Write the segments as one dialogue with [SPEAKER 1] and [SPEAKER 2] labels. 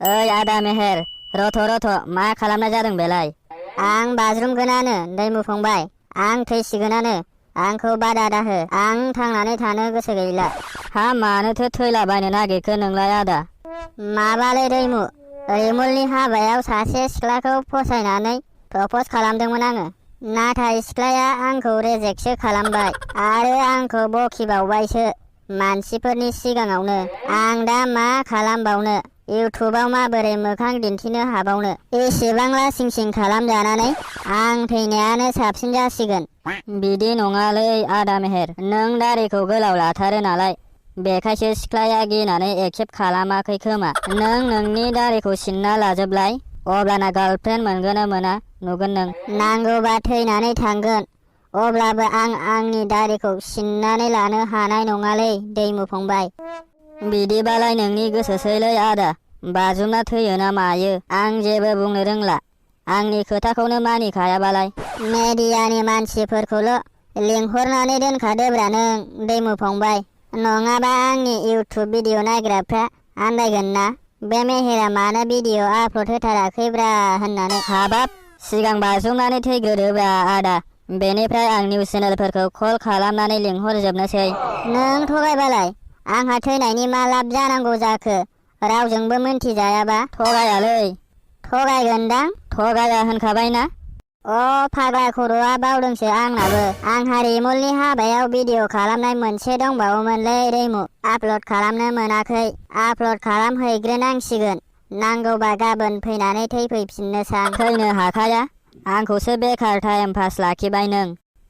[SPEAKER 1] ओइ आदा मेहेर, रथ' मा खालामनाय जादों बेलाय?
[SPEAKER 2] आं बाज्रुमगोनानो दैमु फंबाय, आं थैसिगोनानो। आंखौ बादा दाहो, आं थांनानै थानो गोसो गैला।
[SPEAKER 1] हा मानोथो थैलाबायनो नागिरखो नोंलाय आदा?
[SPEAKER 2] माबालै दैमु, रिमुलनि हाबायाव सासे सिख्लाखौ फसायनानै प्रप'ज खालामदोंमोन आङो। नाथाय सिख्लाया आंखौ रेजेक्टसो खालामबाय आरो आंखौ बखिबावबायसो मानसिफोरनि सिगाङावनो। आं दा मा खालामबावनो? इउटुबाव माबोरै मोखां दिन्थिनो हाबावनो? एसेबां लासिं सिं खालामजानानै आं थैनायानो साबसिन जासिगोन।
[SPEAKER 1] बिदि नङालै आदा मेहेर, नों दारिखौ गोलाव लाथारो नालाय, बेखायसो सिख्लाया गिनानै एक्सेप्ट खालामाखै खोमा। नों नोंनि दारिखौ सिनना लाजोबलाय, अब्लाना गार्लफ्रेन्ड मोनगोन ना मोना नुगोन नों।
[SPEAKER 2] नांगौबा थैनानै थांगोन, अब्लाबो आं आंनि दारिखौ सिननानै लानो हानाय नङालै दैमु फंबाय।
[SPEAKER 1] बिदिबालाय नोंनि गोसोसैलै आदा, बाजुमना थैयो ना मायो आं जेबो बुंनो रोंला। आंनि खोथाखौनो मानिखायाबालाय।
[SPEAKER 2] मेडियानि मानसिफोरखौल' लिंहरनानै दोनखादोब्रा नों दैमु फंबाय, नङाबा आंनि इउटुब भिडिअ नायग्राफ्रा आन्दायगोन ना बे मेहेरा मानो भिडिअ आपल'ड होथाराखैब्रा होननानै।
[SPEAKER 1] हाबाब, सिगां बाजुमनानै थैग्रोदोब्रा आदा, बेनिफ्राय आं निउस चेनेलफोरखौ कल खालामनानै लिंहरजोबनोसै।
[SPEAKER 2] नों थगायबालाय आंहा थैनायनि मा लाब जानांगौ जाखो? रावजोंबो मोनथिजायाबा।
[SPEAKER 1] थगायालै।
[SPEAKER 2] थगायगोनदां।
[SPEAKER 1] थगाया होनखाबायना।
[SPEAKER 2] फाग्ला खर'आ बावदोंसो आंनाबो। आंहा रिमुलनि हाबायाव भिडिअ खालामनाय मोनसे दंबावोमोनलै दैमु, आपल'ड खालामनो मोनाखै। आपल'ड खालामहैग्रोनांसिगोन, नांगौबा गाबोन फैनानै थैफैफिननोसां।
[SPEAKER 1] थैनो हाखाया, आंखौसो बेखार टाइम पास लाखिबाय नों,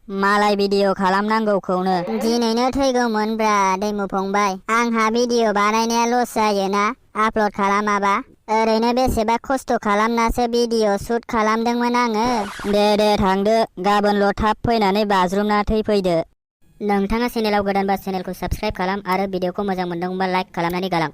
[SPEAKER 1] मालाय भिडिअ खालामनांगौखौनो।
[SPEAKER 2] दिनैनो थैगौमोनब्रा दैमु फंबाय, आंहा भिडिअ बानायनाया लस जायोना आपल'ड खालामाबा। ओरैनो बेसेबा खस्थ' खालामनासो भिडिअ शुट खालामदोंमोन आङो।
[SPEAKER 1] दे थांदो, गाबोनल' थाब फैनानै बाज्रुमना थैफैदो।
[SPEAKER 2] नोंथाङा चेनेलाव गोदानबा चेनेलखौ साबस्क्राइब खालाम आरो भिडिअखौ मोजां मोनदोंबा लाइक खालामनानै गालां।